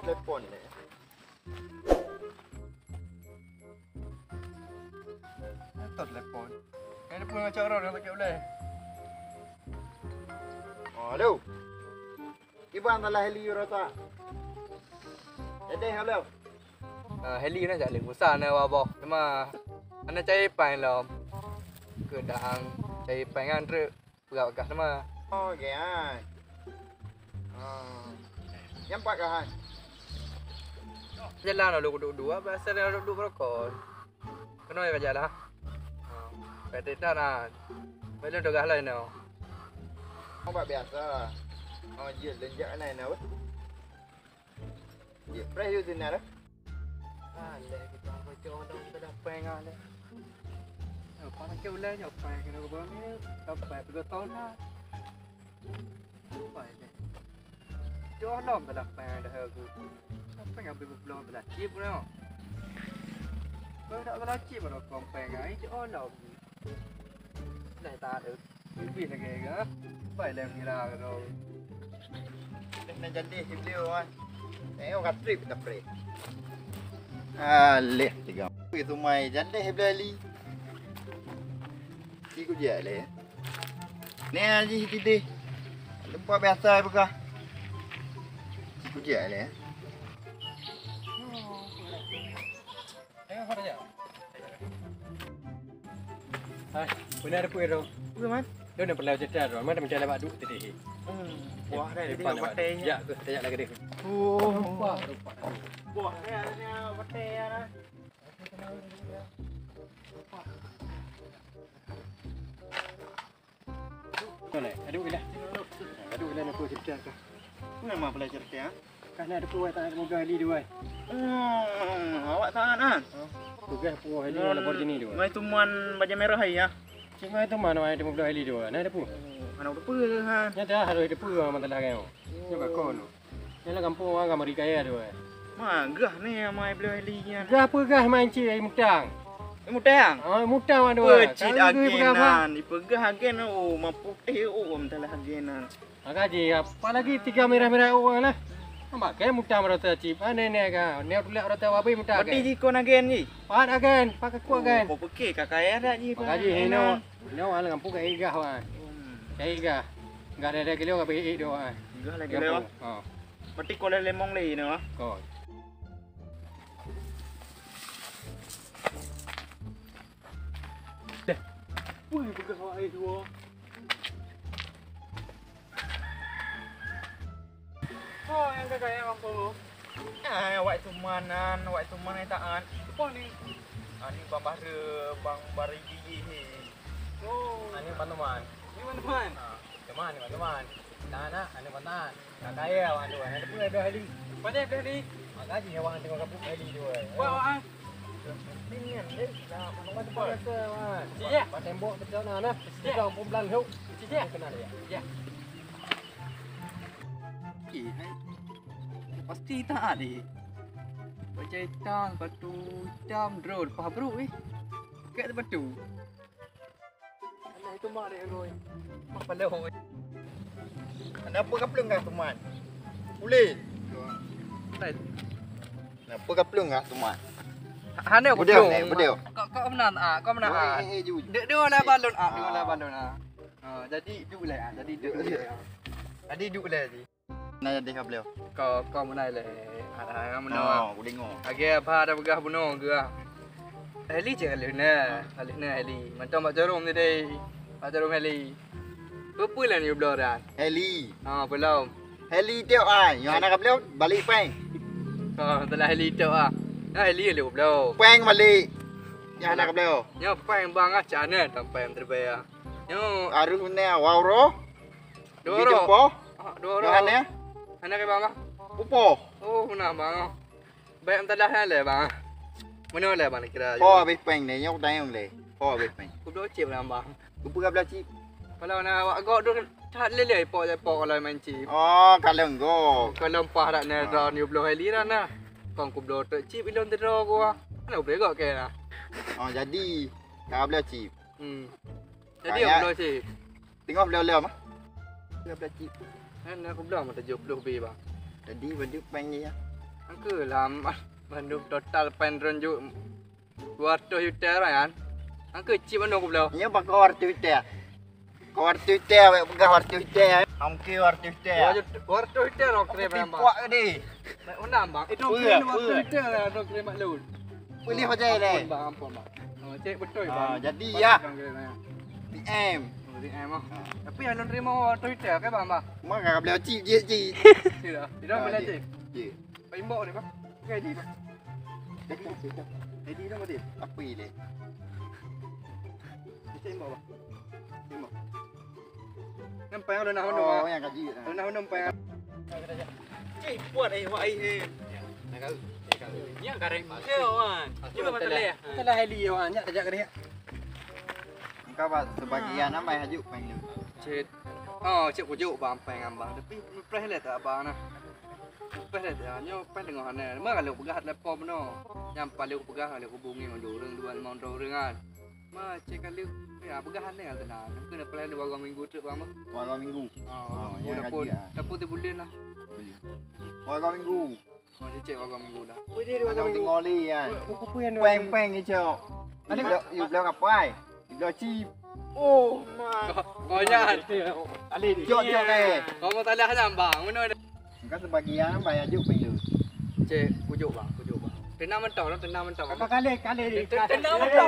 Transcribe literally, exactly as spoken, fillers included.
Telepon lé. Atau telepon. Yang telepon macam orang dah sakit ulai. Oh, halo. Kiban salah Heli rasa. Jadi, halo. Ah, Heli na jak lé urusan na waboh. Cuma ana cai pain lom. Keudang cai pain ngan trek. Peugah-peugah teuma. Oh, geuh, hai. Oh. Nyang pat kah, hai? Jalan lalu kuduek-duek, biasa dia duek-duek beurokok. Keunoe ka jalan. Oh. Ka cerita na. Belum tugas lain tau. Oh, bak biasa. Oh, jeuet leunjak lain tau. Jeuet preh yue sinan dah. Alah, kita baca orang kita dah peng ah dah. Apa nak ulai je peng kena gubah ni? Sampai tiga tahun dah. Apa ni? Jauh lom dah peng dah aku. Sampai ngambil belum belacip pun tengok. Kalau tak belacip baru kau peng ah. Jauh lom. Dah tak ada. Lebih lagi ke? Baiklah mengira kau. Dah nak jadi si beliau ah. Eh, orang trip kita pre. Aleh tiga. Wih, sumai jadi si beliau Ali. Si kujak leh. Ni Haji Sideh. Lupa biasa buka. Si kujak leh. Hai, beuna ada peue tu? Peue, Man? Dia nak pernah cerita tu, Man, macam lewat duk tadi. Hmm, buah dia tadi depan lewat. Ya, tu, tanya lagi dia. Oh. Rupa, rupa. Buah dia ada batèe ya. Boleh, aduk ilah. Aduk ilah nak cerita ke? Nama pula cerita? Kan ada peue tak ada mudah li dua. Hmm, awak sangat kan? Tugas peue li Lamborghini dua. Ngai tuman baju merah ya. Cik ngai tuman awak ada mudah li dua. Nah, ada peue? Anak udah peue kan? Nyata harus ada peue masalah kan. Cuba kau. Nyan lam gampông orang ka meuri kaya tu, eh. Ma, gah ni amai bloe li nyan. Gah peugah main cit ai mutang. Eh, mutang? Ah, mutang wan dua. Peucit agen nan, dipeugah agen, oh, ma putéh, oh, meusalah agen nan. Maka ji, apalagi tiga merah-merah oh lah. Nampak ke mutang rata cip. Ah, nenek ka. Nenek tulak rata wabi mutang. Berarti ji kon agen ji? Pat agen, pat kekuat agen. Oh, kau pekik ka kaya dak ji? Maka ji, hino. Hino ala gampông ka igah wan. Hmm. Ka igah. Gah ada kilo ka beri do wan. Gah lagi lewat. Ha. Berarti kau dah lemong lé ni, ah? Kau. Deh. Wih, peugah awak ai dua. Oh, yang kakak yang mampu. Ah, awak tuman nan, awak tuman ai taat. Apa ni? Ah, ni bang bahre, bang bahre gigi ni. Oh. Ah, ni bang teman. Ni bang teman. Ah, teman ni bang teman. Nah, nah, anu bang teman. Ka kaya awak tu, ada pun ada Heli. Pada ada Heli. Makasih awak tengok kapuk Heli tu. Wah, wah. Ni kan, eh, nak mana tempat rasa, wah. Cik, ya. Pas tembok betul nah, nah. Cik. Tiga puluh bulan tu. Cik, ya. Kenal dia. Ya. Eh, hai. Pasti tak ada. Baju hitam, sepatu hitam, drone, paha bruk eh. Kat sepatu. Alah, itu mak dia, Roy. Mak pala, Roy. Kenapa ka plueng kah, Tuman? Ulih. Kenapa ka plueng kah, Tuman? Hana aku plueng. Beudôh, beudôh. Kau, kau meunan, ah, kau meunan, ah. Eh, eh, eh, ju, ju. Dek dua lah balon, ah, dua lah balon, ah. Ah, jadi duek lé, ah, jadi duek lé. Jadi duek lé ji. Na jadi ka beliau. Kau, kau meunan lé. Ada yang meunan. Oh, ku dengar. Lagi apa ada peugah bunoe ke? Heli cek alih na, alih na Heli. Mantong bak jarum tadi. Bak jarum Heli. Peue-peue lah ni bloe dah? Heli. Ha, belum. Heli tiok ai. Yang anak beliau balik peng. Ha, telah Heli tiok ah. Nah, Heli le bloe. Peng balik. Yang anak beliau. Nyo peng bang ah, cana tam peng terbaik ah. Nyo. Arus ni awal roh. Dua roh. Ah, dua roh. Yang anak? Anak ke bang ah? Upo. Oh, nah bang ah. Baik mentadah lé bang. Mana lé bang kira? Oh, habis peng ni, nyok tayong lé. Oh, habis peng. Kubloe cip lah bang. Kupeugah blah cip. Kalau na awak gok tu that lé lé pok pok kalau main cip. Oh, kalau enggak. Kalau empah dak na drone you bloe Heli dah nah. Kong kubloe tok cip ilon tedro gua. Mana boleh gok ke nah. Oh, jadi ka blah cip. Hmm. Jadi kayak bloe cip. Tengok blah-blah mah. Tengok blah cip. Kan aku blah mah tujuh puluh B bang. Jadi bantu peng ni ya. Angke lah, mandum total péng droen jok dua ratus juta lah kan. Angke cit mandum kubloe. Nyoe bak dua ratus juta. Dua ratus juta, awak peugah dua ratus juta. Angke dua ratus juta. Dua ratus juta rok krim. Tapi puak ke deh? Mana bang? Itu krim dua ratus juta lah, rok krim mak lun. Boleh pakai leh. Ampun bang, ampun bang. Oh, cek betul bang. Ah, jadi ya. P M. P M ah. Tapi yang terima dua ratus juta kan bang, bang? Maka beli cip je cip. Tidak, tidak boleh cip. Cip. Pak imbau ni bang. Okey, ni bang. Jadi, jadi nama dia? Apa ni? Kita imbau bang. Imbau. Nampak yang nak mana? Oh, yang kaji. Nak mana nampak yang? Cih, buat eh, wah eh. Nak kau. Yang kareng. Dia wan. Dia masalah. Masalah heli wan, nak kerja kerja. Engkau bah sebagian apa yang hajuk pengen? Cek. Oh, cek kujuk bang pengen bang. Tapi preh le tak abang nah. Peh dah nyoe peh teungoh hana. Ma kalau peugah telepon meunoe. Nyang paling peugah kalau hubungi mandum ureueng dua lima droe ureueng kan. Ma cek kalau ya peugah hana kan tenan. Kena plan dua minggu trok bang. Dua minggu. Ha, dua minggu dah pun. Dah pun sebulan lah. Dua minggu. Ma cek dua minggu dah. Ada tengok li kan. Peng-peng kecok. Ada you bilang apa ai? Gaji. Oh, ma. Oh, nyan. Jok, jok, eh. Kamu salah nyan, bang. Mana ada? Engkau sebagian bayar juk pintu. Cek, kujuk, bang, kujuk, bang. Tenang mentau, tenang mentau. Apa kali, kali ni? Tenang mentau.